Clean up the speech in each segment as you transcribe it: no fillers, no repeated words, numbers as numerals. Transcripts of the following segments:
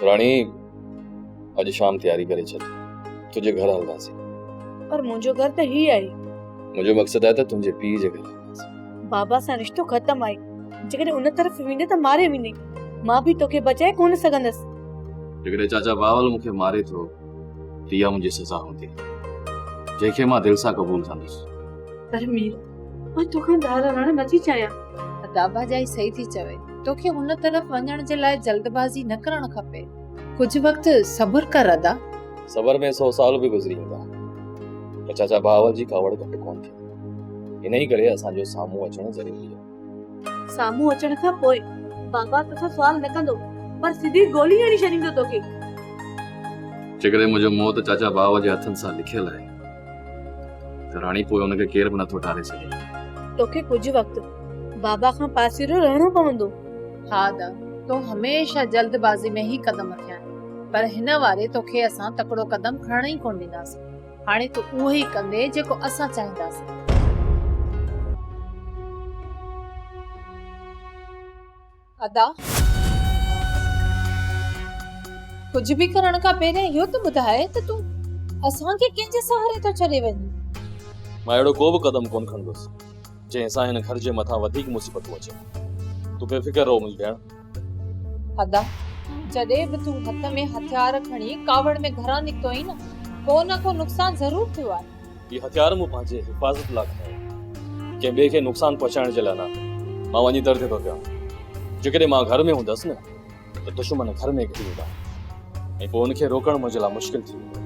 راڻي اڄ شام تياري ڪري ڇڏ، تنهنجي گهر هلنداسين. پر منهنجو گهر ته هي آهي. منهنجو مقصد آهي ته تنهنجي پيء جي گهر هلنداسين. بابا سان رشتو ختم آهي، جيڪڏهن ان طرف ويندين ته ماري ويندين، مان به توکي بچائي ڪونه سگهندس. جيڪڏهن چاچا بهاول مون کي ماري ٿو ته اها منهنجي سزا هوندي، جنهن کي مان دل سان قبول ڪندس. پر مير، مان توکان ڌار رهڻ نٿي چاهيان. ادا ڀاڄائي صحيح ٿي چوي، توکي ان طرف وڃڻ جي لاء جلدبازي نه ڪرڻ کپي. ڪجهه وقت صبر ڪر ادا. صبر ۾ سو سال به گذري ويندا پر چاچا بهاول جي ڪاوڙ گهٽ ڪونه ٿيندي. انهي ڪري اسان جو سامهون اچڻ ضروري آهي. سامهون اچڻ کان پوء بابا توسان سوال نه ڪندو پر سڌي گولي هڻي ڇڏيندو توکي. جيڪڏهن منهنجو موت چاچا بهاول جي هٿن سان لکيل آهي ته راڻي پوء ان کي ڪير به نٿو ٽاري سگهي. توکي ڪجهه وقت بابا کان پاسيرو رهڻو پوندو. ها ادا، تو هميشه جلد بازي ۾ ئي قدم رکيا آهن، پر هن واري توکي اسان تڪڙو قدم کڻڻ ئي ڪونه ڏينداسين. هاڻي تون اهو ئي ڪندين جيڪو اسان چاهينداسين. ادا، ڪجهه به ڪرڻ کان پهريان اهو ته ٻڌاء ته تون اسان کي ڪنهن جي سهاري ٿو ڇڏي وڃين؟ مان اهڙو ڪو به قدم ڪونه کڻندس، جنهن سان هن گهر جي مٿان وڌيڪ مصيبتون اچن. تون بي فڪر رهو منهنجي ڀيڻ. ادا، جڏهن به تون هٿ ۾ هٿيار کڻي ڪاوڙ ۾ گهران نڪتو آهين نه، ڪو نه ڪو نقصان ضرور ٿيو آهي. هي هٿيار مون پنهنجي حفاظت لاء کنيو آهي، ڪنهن ٻئي کي نقصان پهچائڻ جي لاء نه. مان وڃي در تي ٿو پيان. جيڪڏهن مان گهر ۾ هوندس نه ته دشمن گهر ۾ گهڙي ويندا ۽ پوء ان کي روڪڻ منهنجي لاء مشڪل ٿي ويندو.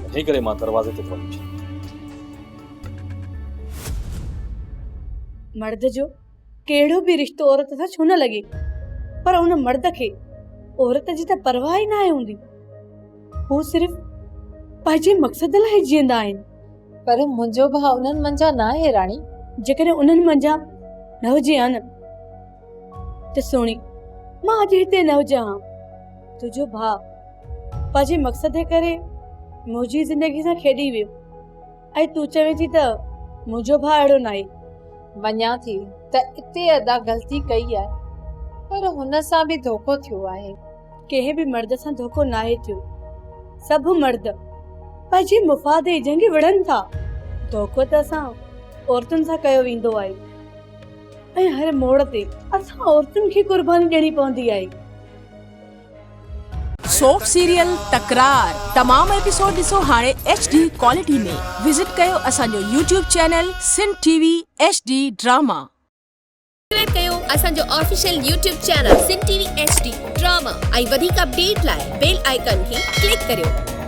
انهيء ڪري مان دروازي تي ٿو وڃي بيهان. مرد جو ڪهڙو به رشتو عورت سان ڇو نه لڳي پر ان مرد کي عورت جي ته پرواهه ئي ناهي هوندي. هو صرف پنهنجي مقصد لاء جيئندا آهن. پر منهنجو ڀاء انهن منجهان ناهي راڻي. جيڪڏهن انهن منجهان نه هجي ها نه ته سهڻي مان اڄ هتي نه هجان ها. تنهنجو ڀاء پنهنجي مقصد جي ڪري منهنجي زندگي سان کيڏي ويو. ۽ تون چوين ٿي ته منهنجو ڀاء اهڙو ناهي. مڃان ٿي ته اتي ادا غلطي ڪئي آهي پر هن سان به ڌوڪو ٿيو آهي. ڪنهن به مرد سان ڌوڪو ناهي ٿيو. سڀ مرد پنهنجي مفاد جي جنگ وڙهن ٿا. ڌوڪو ته اسان عورتن سان ڪيو ويندو آهي ۽ هر موڙ تي اسان عورتن کي قرباني ڏيڻي پوندي آهي. سوپ سيريل تڪرار تمام ايپيسوڊ ڏسو هاڻي ايڇ ڊي ڪوالٽي ۾ وزٽ ڪيو اسان جو YouTube channel Sindh T V H D drama. Subscribe ڪيو اسان جو official YouTube channel Sindh T V H D drama ۽ وڌيڪ اپڊيٽ لاء بيل آئيڪان کي ڪلڪ ڪريو.